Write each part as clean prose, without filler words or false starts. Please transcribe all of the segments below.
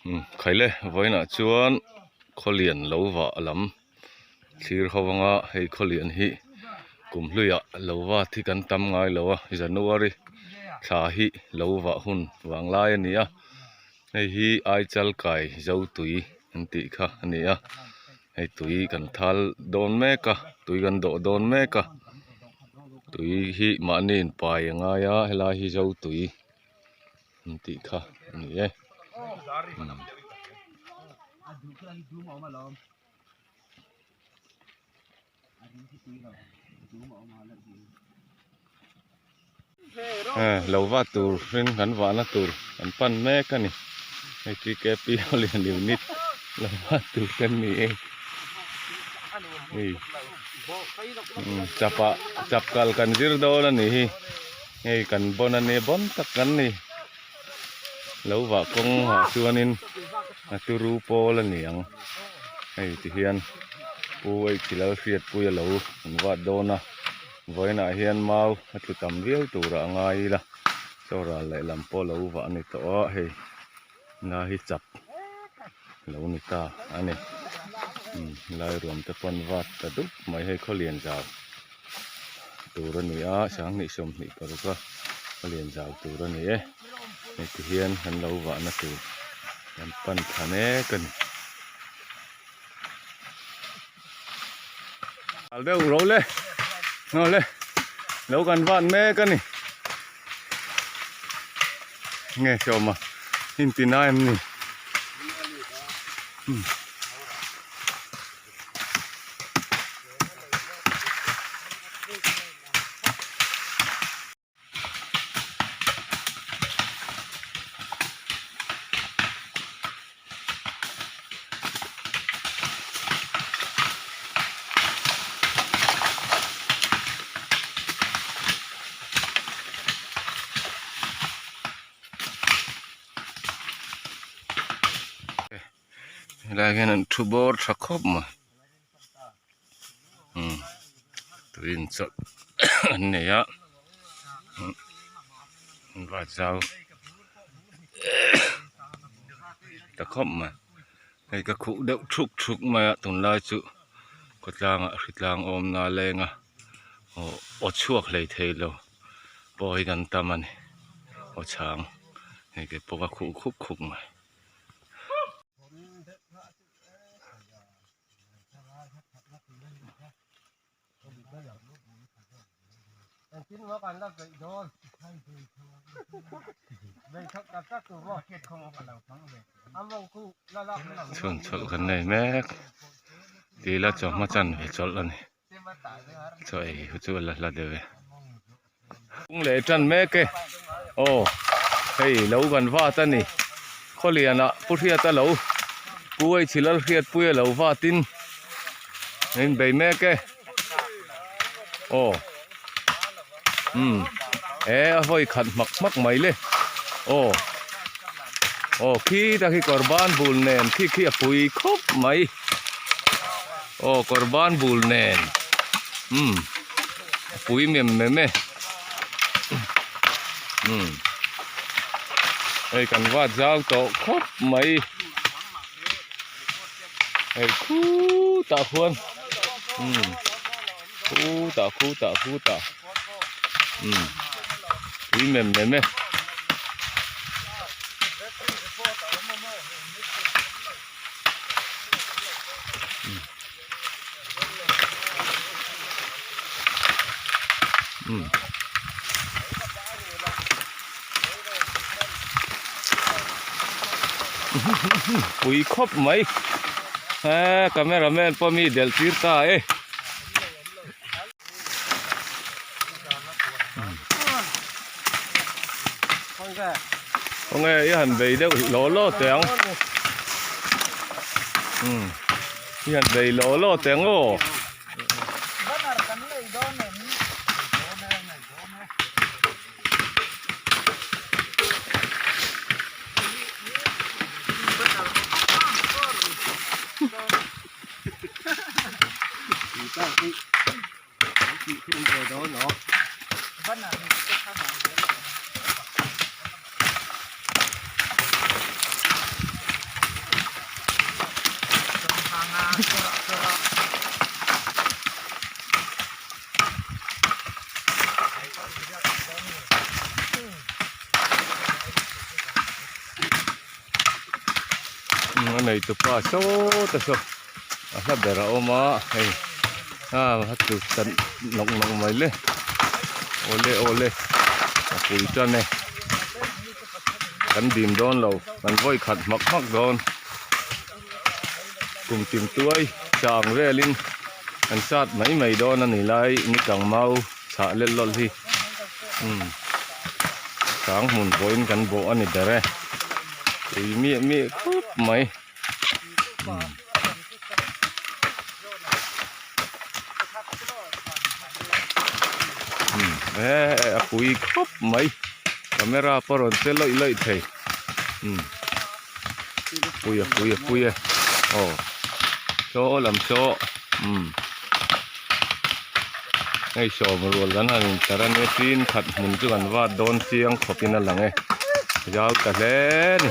Umm khaile vawiinah chuan khawlian lo vah lam thlir ho anga hei khawlian hi kum hluiah lo vat hi kan tam ngai lo a January thla hi lo vah hun vang lai a ni a hei hi Aichal kai zo tui an tih kha a ni a hei tui kan thal dawn mek a tui kan dawh dawn mek a tui hi mahni in pai a ngai a helai hi zo tui. An tih kha a ni e. Lo va tur in kan vahna tur kan pan mek a ni. Hei TKP ho lian unit lo va tur te an ni e. Hei chap ah chap kal kan zir dawn a ni hi. Hei kan bon a nia bon tak kan ni lo vah kawng ah chuanin a turu pawl a ni ang hei ti hian pu h lalhriatpuia lo an vat dawn a vawiinah hian mau a tlu tam viau turah a ngai ila chaw ral lehlam pawh lo vah a ni tawh a hei la hi chak lo ni ta a ni lai ruam te pawn vat ta dup mai hei khawlian zau tur a ni a sanghnih sawmhnih paruk a khawlian zau tur a ni e hei ti hian an lo vahna tur an pan thla mek a ni. Deuh ro le ngaw le lo kan van mek a ni nge sawma intina em ni. Helai hian an thu bawr tha khawp mai umm tui in chawlh an nei a an va zau ta khawp mai hei ka khuh deuh thuk thuk mai a tunlai chu khawtlangah hritlang awm na leng a aw chhuak hlei thei lo pawh hi kan tam a ni aw chhang hei ke pawh ka khuh khup khup mai. Chhun chawlh kan nei mek tila chawhma chan ve chawlh a ni chaw ei hi chu a la hla deuh e kung leh tan mek e aw hei lo kan vat a ni khawlianah pu hriata lo pu eichhilal hriatpuia lo vatin in bei mek e aw umm e a vawi khat hmak hmak mai le aw aw khi tak hi kawr ban bul nen khi khi a pui khawp mai aw kawr ban bul nen umm a pui mem mem e umm hei kan vat zau tawh khawp mai. Hei khutah khuan umm khutah khutah khutah umm tui mem mem e. Umm. Pui khawp mai he camera man pawh mi delh tir ta e. Khawnge i han bei deuh law law teh ang umm i han bei law law teh ang aw. A neitupa sawta saw a hla ber a awm a hei a a tlu ta nawk nawk mai le awle awle a pui tan e kan dim dawn lo kan vawi khat hmak hmak dawn kum tin tuai chang velin kan sat mai mai dawn a ni lai ni kang mau chhah lel lawlh hi umm sang hmun pawhin kan bawh a ni ber e tui miah miah khawp mai umm. Eee a pui khawp mai camera pawh rawn che lawih lawih thei umm pui a pui a pui e aw saw lam saw umm hei sawm rual kan han intar a nia tin khat hmun chu kan vat dawn chiang khawp in a lang e zau ta hle a ni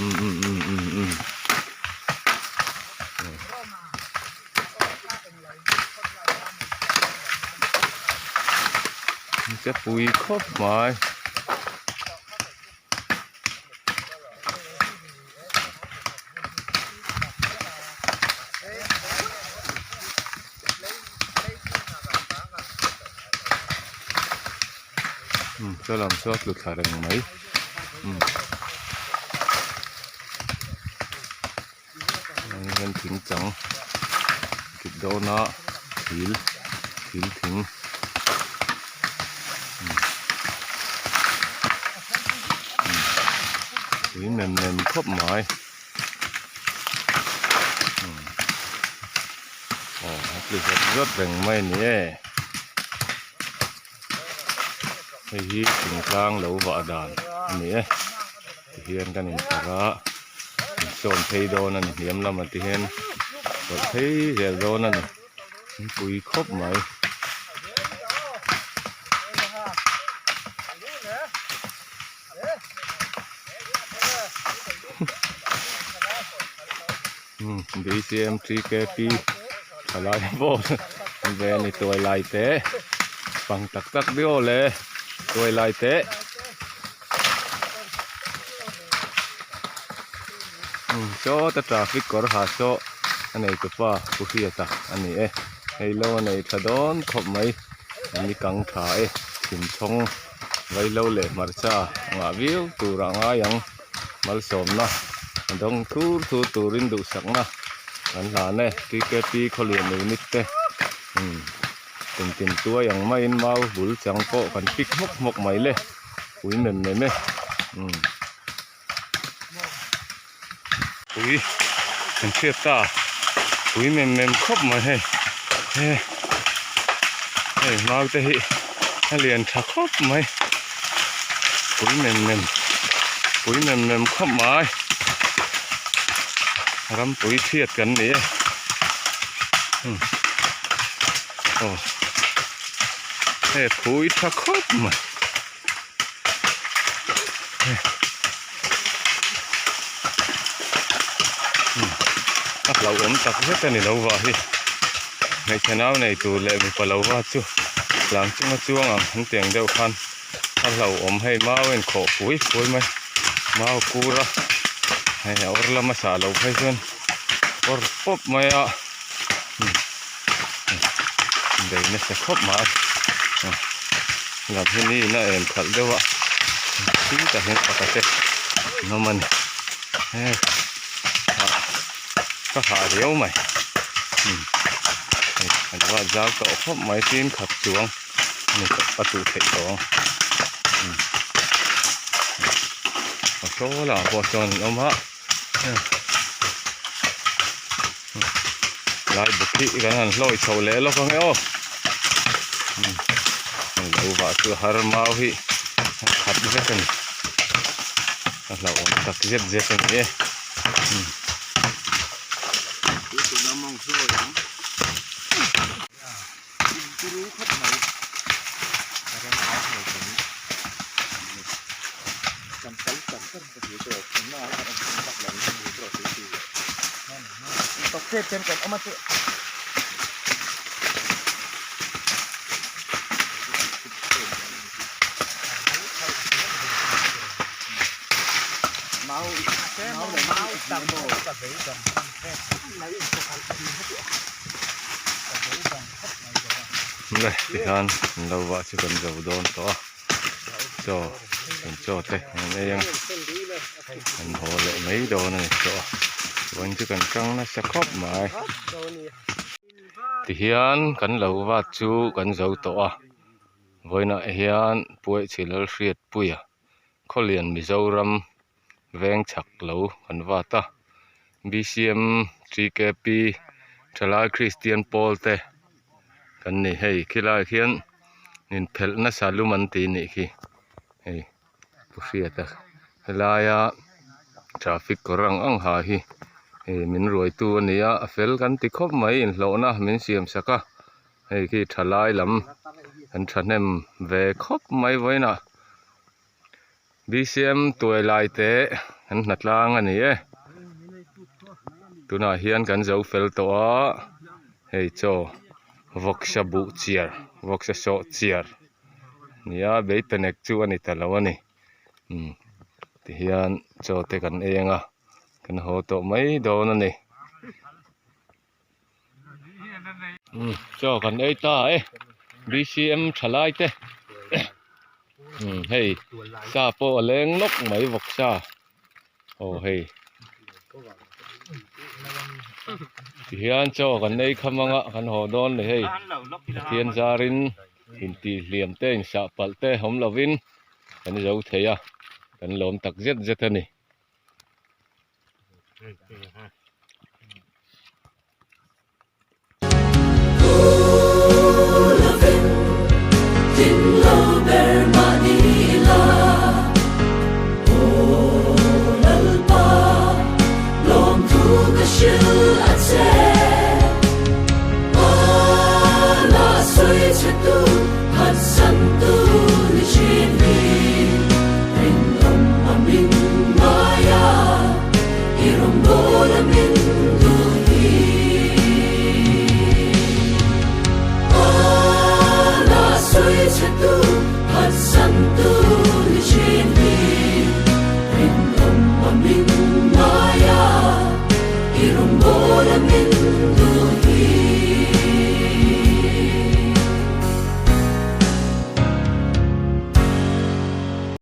umm umm umm umm umm. Che pui khawp mai. Umm saw lam saw a tlu thla reng mai umm. Hei hian thing chang kit dawn a thil thil thing tui nem nem khawp mai aw a tlu zawt zawt reng mai a ni e hei hi thingtlang lo vah dan a ni e tihian kan inpharh a insawn phei dawn a ni hniam lamah te hian tawlh phei zel dawn a ni an pui khawp mai. Bcm 3kp thalai pawh an ve a ni tuai lai te pang tak tak viau le tuai lai te. Sawta traffic kawr ha saw a nei tupa pu Hriata a ni e hei lo a nei tha dawn khawp mai an ni kang tha e thimthawng vaihlo leh hmarcha a ngah viau tur ah ngai ang malsawmna a dawng thur thur turin duhsakna an hlan e TKP khawlian unit te umm kum tin tuai ang maiin mau bul chang pawh kan pik hmawk hmawk mai le. Pui mem mem e umm pui kan hriat ta pui mem mem khawp mai hei he hei mau te hi a lian tha khawp mai pui mem mem pui mem mem khawp mai rampui chhiat kan ni e umm aw hei pui tha khawp mai. A hlauhawm tak zet a ni lo vah hi hmeichhe nau nei tur leh mipa lo va chu tlang chunga chuang ang an tiang deuh khan a hlauhawm hei mau a inkhawh pui pui mai mau kur a hei a awr lama sah loh phei chuan awr pawp mai a. Bei nasa khawp mai lam hi ni in a em khalh deuh a thil tah hian pakhat te an awm a ni hei ah ka hah riau mai hei an va zau tawh khawp mai tin khat chuang a ni tawh a tuh theih tawh ang a saw lamah pawh sawn an awm a. Lai buk hi kan han hlawi chho leh lawk ang e aw lo vah chu har mau hi a khat vek a ni a hlauhawm tak zet zet a ni e. Le tikhan an lo vah chu kan zo dawn tawh a chaw kan chaw te an ei ang an haw leh mai dawn a ni tawh a vawiin chu kan tang nasa khawp mai tihian kan lo vat chu kan zo tawh a vawiinah hian Puaihchhi Lalhriatpuia Khawlian Mizoram veng chhak lo kan vat a BCM TKP thalai Kristian pawl te kan ni hei khilaiah khian inphelh nasa lum an tih nih khi hei pu hriata helaia traffic kawr ang ang ha hi hei min ruaitu a ni a a fel kan ti khawp mai inhlawhna min siam sak a hei khi thalai lam an thahnem ve khawp mai vawiinah. BCM tuai lai te an hna tlang a ni e tunah hian kan zo fel tawh a hei chaw vawksa buh chiar vawksa sawh chiar nia beipenek chu a ni ta lo a ni umm tihian chaw te kan ei ang a kan haw tawh mai dawn a ni. Umm chaw kan ei ta e BCM thalai te umm hei sa pawh a leng nawk mai vawk sa aw hei tihian chaw kan ei kham anga kan haw dawn ni hei Pathian zarin intihhliam te insah palh te awm lovin kan zo thei a kan lawm tak zet zet a ni.